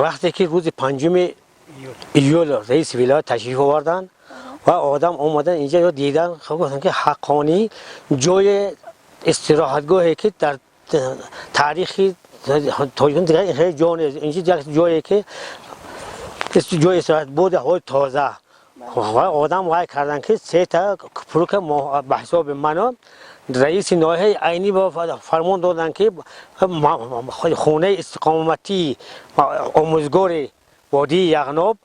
Вақте ки рӯзи 5 июл раиси вилоят ташриф оварданд ва одам омадан инҷа дидан, гуфтанд ки ҳаққонӣ ҷои истироҳатгоҳе ки дар таърихи тоҷикон дигар хеле ҷо нест. Инҷа як ҷое ки ҷои истироҳат буд, ҳавои тоза. Ва одам вай карданд ки се та пурка ба ҳисоби мано раиси ноҳияи Айнӣ фармон доданд ки хонаи истиқоматии омӯзгори водии Яғноб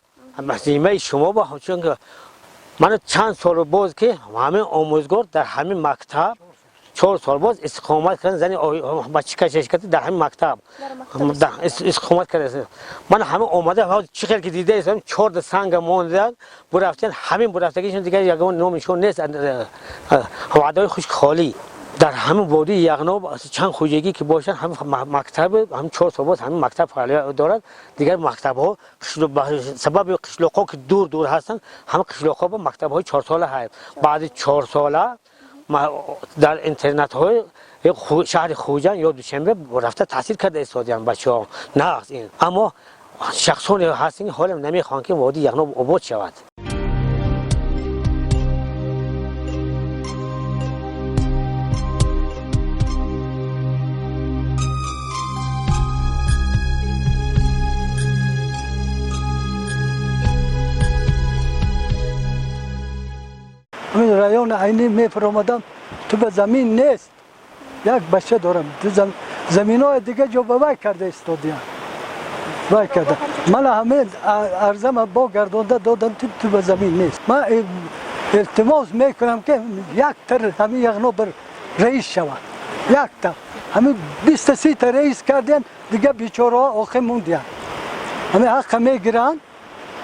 зиммаи шумо ба, чун ман чанд сол боз ки ҳамин омӯзгор дар ҳамин мактаб 4 сол боз истиқомат кардан, зани бача кашиш карда дар ҳамин мактаб истиқомат карда. Ман ҳамин омада чӣ хел ки дидаистам, 4 санга монда бурафтан, ҳамин бурафтагишон дигар ягон номишон нест. Ваъдаҳои хушк холӣ. Дар ҳамин водии Яғноб чанд хоҷагӣ ки бошанд, ҳамин мактаб ҳамин 4 сол боз ҳамин мактаб фаъолият дорад. Дигар мактабҳо сабаби қишлоқҳо ки дур дур ҳастанд, ҳамин қишлоқҳо ба мактабҳои 4 сола ҳаст. Баъди 4 сола дар интернатҳои шаҳри Хуҷанд ё Душанбе рафта таҳсил карда истодианд бачаҳо. Нағз ин, аммо шахсоне ҳастанд ки ҳолам намехоҳанд ки водии Яғноб обод шавад. Ҳамин райони Айнӣ мефаромадам, ту ба замин нест. Як бача дорам, заминҳои дига ҷо ба вай карда истодиям, вай карда. Мана ҳамин арзама бо гардонда додам, ту ба замин нест. Ман илтимос мекунам ки яктар ҳамин Яғноб бір раис шавад, якта. Ҳамин 20-та 30-та раис кардиян, дига бечораҳо охир мондиян. Ҳамин ҳаққа мегиранд,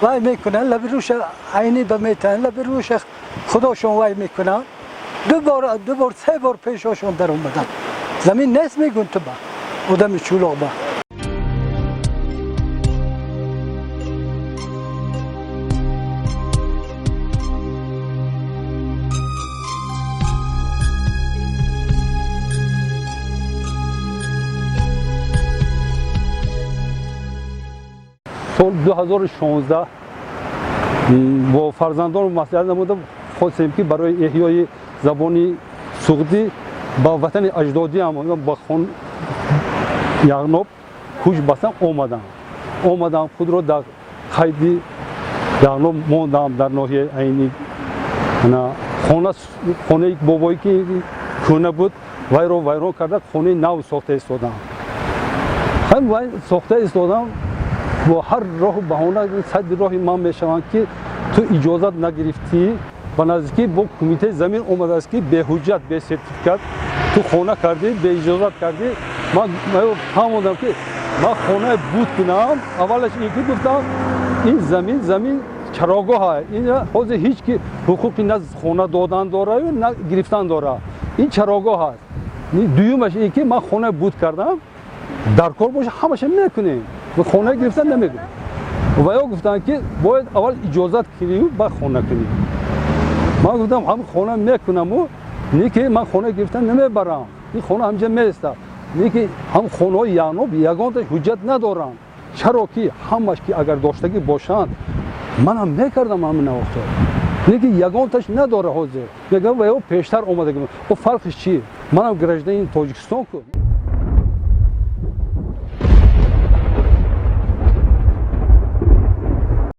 вай мекунанд, лаби рӯша Айнӣ ба метаҳанд, лаби рӯша худошон вай мекунанд. Ду бор се бор пешошон дар омадам, замин нест мегӯн, ту ба одами чӯлоқ ба. Сол 2016 бо фарзандон маслиҳат намуда хостем ки барои эҳёи забони суғдӣ ба ватани аҷдодиам ба хон Яғноб кӯч бастам. Омадам, худро дар қайди Яғноб мондам дар ноҳияи Айнӣ. Хонаи бобое ки кӯна буд, вайро вайрон карда, хонаи нав сохта истодам. Вай сохта истодам, бо ҳар роҳу баҳона садди роҳи ман мешаванд ки ту иҷозат нагирифтӣ. Ба наздикӣ бо кумитаи замин омадааст ки беҳуҷҷат, бесертификат ту хона кардӣ, беиҷозат кардӣ. Ман фаҳмондам ки ман хонаи буд кунам. Аввалаш ин ки гуфтам, ин замин замин чарогоҳа, ин ҳозир ҳеҷ ки ҳуқуқи на хона додан дораю, на гирифтан дора, ин чарогоҳ аст. Дуюмаш ин ки ман хонаи буд кардам, дар кор боша ҳамаша мекунем, хона гирифтан намекунем. Ва ё гуфтанд ки бояд аввал иҷозат кунию, баъд хона кунӣ. Ман гуфтам, ҳам хона мекунаму, не ки ман хона гирифтан намебарам, ин хона ҳамҷа меистад. Не ки ҳам хонаҳои Яғноб ягонта ҳуҷҷат надоранд. Чаро ки ҳамаш ки агар доштагӣ бошанд, манам мекардам ҳамин навохто, не ки ягонташ надора. Ҳозир мегӯям, ва ё пештар омадагӣ, о фарқиш чи? Манам гражданини Тоҷикистон ку.